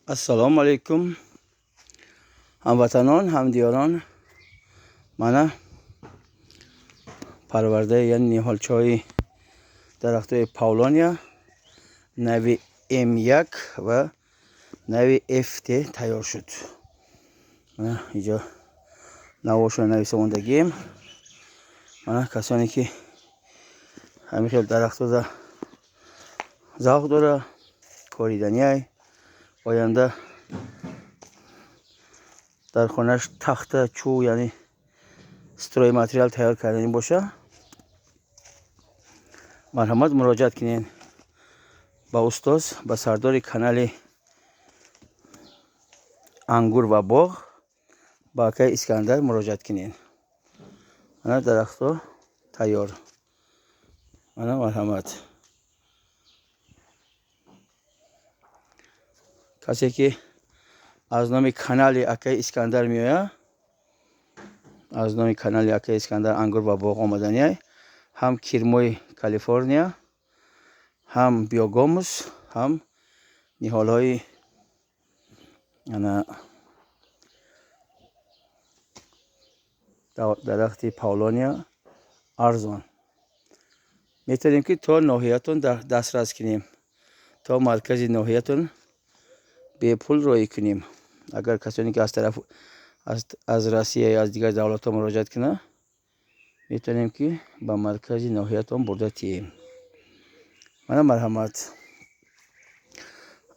Ассалому алайкум, ҳамватанон, ҳамдиёрон. Мана парвардаи, яъне ниҳолчаҳои дарахтҳои павлония нави М1 ва нави ФТ тайёр шуд. Мана инҷо навошро нависондагием. Мана, касоне ки ҳамин хел дарахтҳода завқ дора, кориданиай, оянда дар хонаш тахта, чӯб, яъне стройматериал тайёр карданӣ боша, марҳамат, муроҷиат кунед ба устоз, ба сардори канали «Ангур ва боғ», ба акаи Искандар муроҷиат кунед. Мана, дарахтҳо тайёр. Мана, марҳамат, касе ки аз номи канали акаи Искандар меояд, аз номи канали акаи Искандар «Ангур ва боғ» омаданиай, ҳам кирмои Калифорния, ҳам биогумус, ҳам ниҳолҳои ана дарахти павлония арзон метавонем ки то ноҳиятон дастрас кунем, то маркази ноҳиятон бепул роҳӣ кунем. Агар касоне ки аз тараф аз Россия ё аз дигар давлатҳо муроҷиат кунад, метавонем ки ба маркази ноҳиятон бурда тием. Мана, марҳамат,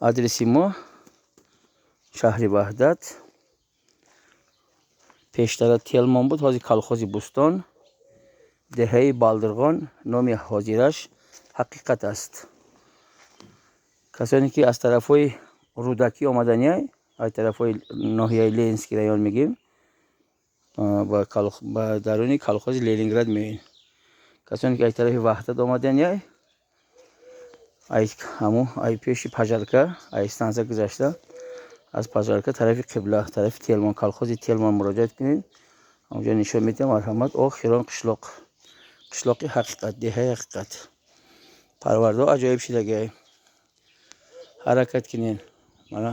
адреси мо: шаҳри Ваҳдат, пештара Телмон буд, ҳозир колхози Бӯстон, деҳаи Балдирғон, номи ҳозираш Ҳақиқат аст. Касоне ки аз тарафҳои Рӯдакӣ омаданиай, аз тарафҳои ноҳияи Ленинский район мегӯем, ба даруни колхози Ленинград меоед. Касоне ки аз тарафи Ваҳдат омаданиай, ҳамун ай пеши пожарка, ай станция гузашта, аз пожарка тарафи қибла, тарафи Телмон, колхози Телмон муроҷиат кунед, ҳамонҷо нишон медиҳам. Марҳамат, охирон қишлоқ, қишлоқи Ҳақиқат, деҳаи Ҳақиқат. Парвардаҳо аҷоиб шидагиай, ҳаракат кунед. Мана,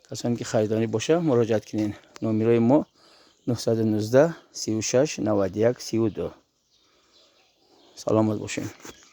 касоне ки харидорӣ боша, муроҷиат кунед. Номерои мо 919 36 91 32. Саломат бошед.